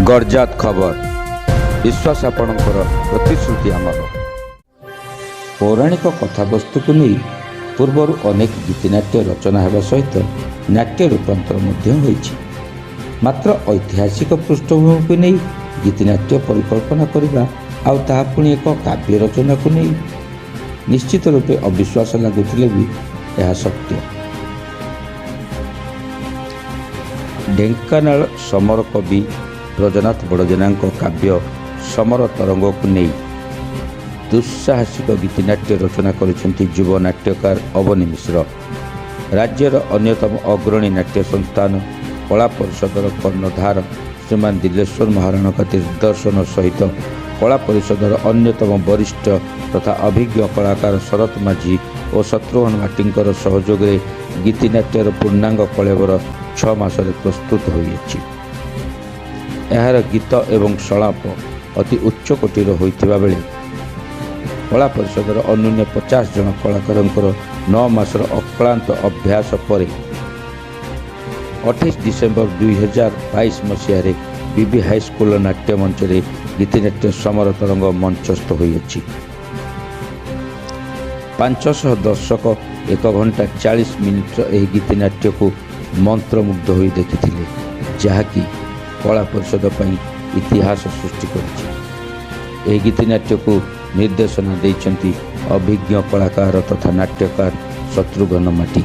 ଗଡ଼ଜାତ ଖବର, ବିଶ୍ୱାସ ଆପଣଙ୍କର, ପ୍ରତିଶ୍ରୁତି ଆମର। ପୌରାଣିକ କଥାବସ୍ତୁକୁ ନେଇ ପୂର୍ବରୁ ଅନେକ ଗୀତିନାଟ୍ୟ ରଚନା ହେବା ସହିତ ନାଟ୍ୟ ରୂପାନ୍ତର ମଧ୍ୟ ହୋଇଛି। ମାତ୍ର ଐତିହାସିକ ପୃଷ୍ଠଭୂମିକୁ ନେଇ ଗୀତିନାଟ୍ୟ ପରିକଳ୍ପନା କରିବା, ଆଉ ତାହା ପୁଣି ଏକ କାବ୍ୟ ରଚନାକୁ ନେଇ, ନିଶ୍ଚିତ ରୂପେ ଅବିଶ୍ୱାସ ଲାଗୁଥିଲେ ବି ଏହା ସତ୍ୟ। ଢେଙ୍କାନାଳ ସମର କବି ବ୍ରଜନାଥ ବଡ଼ଜେନାଙ୍କ କାବ୍ୟ ସମର ତରଙ୍ଗକୁ ନେଇ ଦୁଃସାହସିକ ଗୀତିନାଟ୍ୟ ରଚନା କରିଛନ୍ତି ଯୁବ ନାଟ୍ୟକାର ଅବନୀ ମିଶ୍ର। ରାଜ୍ୟର ଅନ୍ୟତମ ଅଗ୍ରଣୀ ନାଟ୍ୟ ସଂସ୍ଥାନ କଳା ପରିଷଦର କର୍ଣ୍ଣଧାର ଶ୍ରୀମାନ ଦିଲେଶ୍ୱର ମହାରଣାଙ୍କ ନିର୍ଦ୍ଦେଶନ ସହିତ କଳା ପରିଷଦର ଅନ୍ୟତମ ବରିଷ୍ଠ ତଥା ଅଭିଜ୍ଞ କଳାକାର ଶରତ ମାଝୀ ଓ ଶତ୍ରୁଘ୍ନ ମାଟିଙ୍କର ସହଯୋଗରେ ଗୀତିନାଟ୍ୟର ପୂର୍ଣ୍ଣାଙ୍ଗ କଳେବର 6 ମାସରେ ପ୍ରସ୍ତୁତ ହୋଇଅଛି। ଏହାର ଗୀତ ଏବଂ ସଂଳାପ ଅତି ଉଚ୍ଚକୋଟୀର ହୋଇଥିବା ବେଳେ କଳା ପରିଷଦର ଅନ୍ୟୁନ 50 ଜଣ କଳାକାରଙ୍କର 9 ମାସର ଅକ୍ଳାନ୍ତ ଅଭ୍ୟାସ ପରେ 28 ଡିସେମ୍ବର 2022 ମସିହାରେ ବିବି ହାଇସ୍କୁଲର ନାଟ୍ୟ ମଞ୍ଚରେ ଗୀତିନାଟ୍ୟ ସମର ତରଙ୍ଗ ମଞ୍ଚସ୍ଥ ହୋଇଅଛି। 500 ଦର୍ଶକ 1 ଘଣ୍ଟା 40 ମିନିଟ୍ର ଏହି ଗୀତିନାଟ୍ୟକୁ ମନ୍ତ୍ରମୁଗ୍ଧ ହୋଇ ଦେଖିଥିଲେ, ଯାହାକି କଳା ପରିଷଦ ପାଇଁ ଇତିହାସ ସୃଷ୍ଟି କରିଛି। ଏହି ଗୀତିନାଟ୍ୟକୁ ନିର୍ଦ୍ଦେଶନା ଦେଇଛନ୍ତି ଅଭିଜ୍ଞ କଳାକାର ତଥା ନାଟ୍ୟକାର ଶତ୍ରୁଘ୍ନ ମାଟି।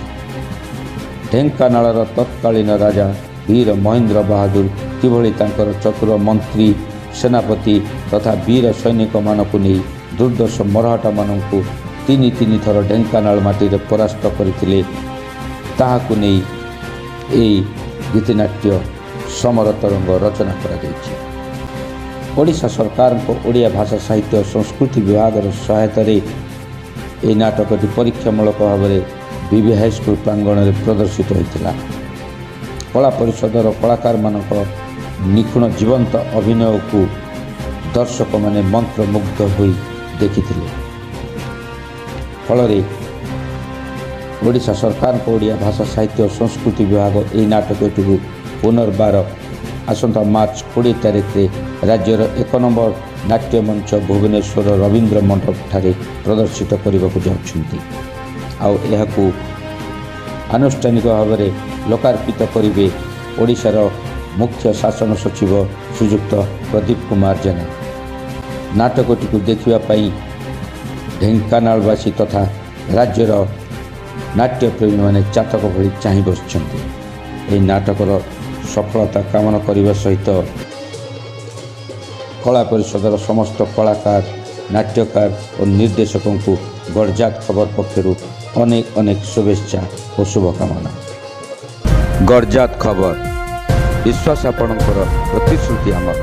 ଢେଙ୍କାନାଳର ତତ୍କାଳୀନ ରାଜା ବୀର ମହେନ୍ଦ୍ର ବାହାଦୁର କିଭଳି ତାଙ୍କର ଚତୁର ମନ୍ତ୍ରୀ, ସେନାପତି ତଥା ବୀର ସୈନିକମାନଙ୍କୁ ନେଇ ଦୁର୍ଦ୍ଦର୍ଶ ମରହଟ୍ଟାମାନଙ୍କୁ ତିନି ତିନି ଥର ଢେଙ୍କାନାଳ ମାଟିରେ ପରାସ୍ତ କରିଥିଲେ, ତାହାକୁ ନେଇ ଏହି ଗୀତିନାଟ୍ୟ ସମର ତରଙ୍ଗ ରଚନା କରାଯାଇଛି। ଓଡ଼ିଶା ସରକାରଙ୍କ ଓଡ଼ିଆ ଭାଷା, ସାହିତ୍ୟ ଓ ସଂସ୍କୃତି ବିଭାଗର ସହାୟତାରେ ଏହି ନାଟକଟି ପରୀକ୍ଷାମୂଳକ ଭାବରେ ବିବି ହାଇସ୍କୁଲ ପ୍ରାଙ୍ଗଣରେ ପ୍ରଦର୍ଶିତ ହୋଇଥିଲା। କଳା ପରିଷଦର କଳାକାରମାନଙ୍କ ନିଖୁଣ ଜୀବନ୍ତ ଅଭିନୟକୁ ଦର୍ଶକମାନେ ମନ୍ତ୍ରମୁଗ୍ଧ ହୋଇ ଦେଖିଥିଲେ। ଫଳରେ ଓଡ଼ିଶା ସରକାରଙ୍କ ଓଡ଼ିଆ ଭାଷା, ସାହିତ୍ୟ ଓ ସଂସ୍କୃତି ବିଭାଗ ଏହି ନାଟକଟିକୁ ପୁନର୍ବାର ଆସନ୍ତା ମାର୍ଚ୍ଚ 20 ତାରିଖରେ ରାଜ୍ୟର 1 ନମ୍ବର ନାଟ୍ୟମଞ୍ଚ ଭୁବନେଶ୍ୱର ରବୀନ୍ଦ୍ର ମଣ୍ଡପଠାରେ ପ୍ରଦର୍ଶିତ କରିବାକୁ ଯାଉଛନ୍ତି। ଆଉ ଏହାକୁ ଆନୁଷ୍ଠାନିକ ଭାବରେ ଲୋକାର୍ପିତ କରିବେ ଓଡ଼ିଶାର ମୁଖ୍ୟ ଶାସନ ସଚିବ ଶ୍ରୀଯୁକ୍ତ ପ୍ରଦୀପ କୁମାର ଜେନା। ନାଟକଟିକୁ ଦେଖିବା ପାଇଁ ଢେଙ୍କାନାଳବାସୀ ତଥା ରାଜ୍ୟର ନାଟ୍ୟପ୍ରେମୀମାନେ ଚାତକ ଭଳି ଚାହିଁ ବସିଛନ୍ତି। ଏହି ନାଟକର ସଫଳତା କାମନା କରିବା ସହିତ କଳା ପରିଷଦର ସମସ୍ତ କଳାକାର, ନାଟ୍ୟକାର ଓ ନିର୍ଦ୍ଦେଶକଙ୍କୁ ଗଡ଼ଜାତ ଖବର ପକ୍ଷରୁ ଅନେକ ଅନେକ ଶୁଭେଚ୍ଛା ଓ ଶୁଭକାମନା। ଗଡ଼ଜାତ ଖବର, ବିଶ୍ୱାସ ଆପଣଙ୍କର, ପ୍ରତିଶ୍ରୁତି ଆମର।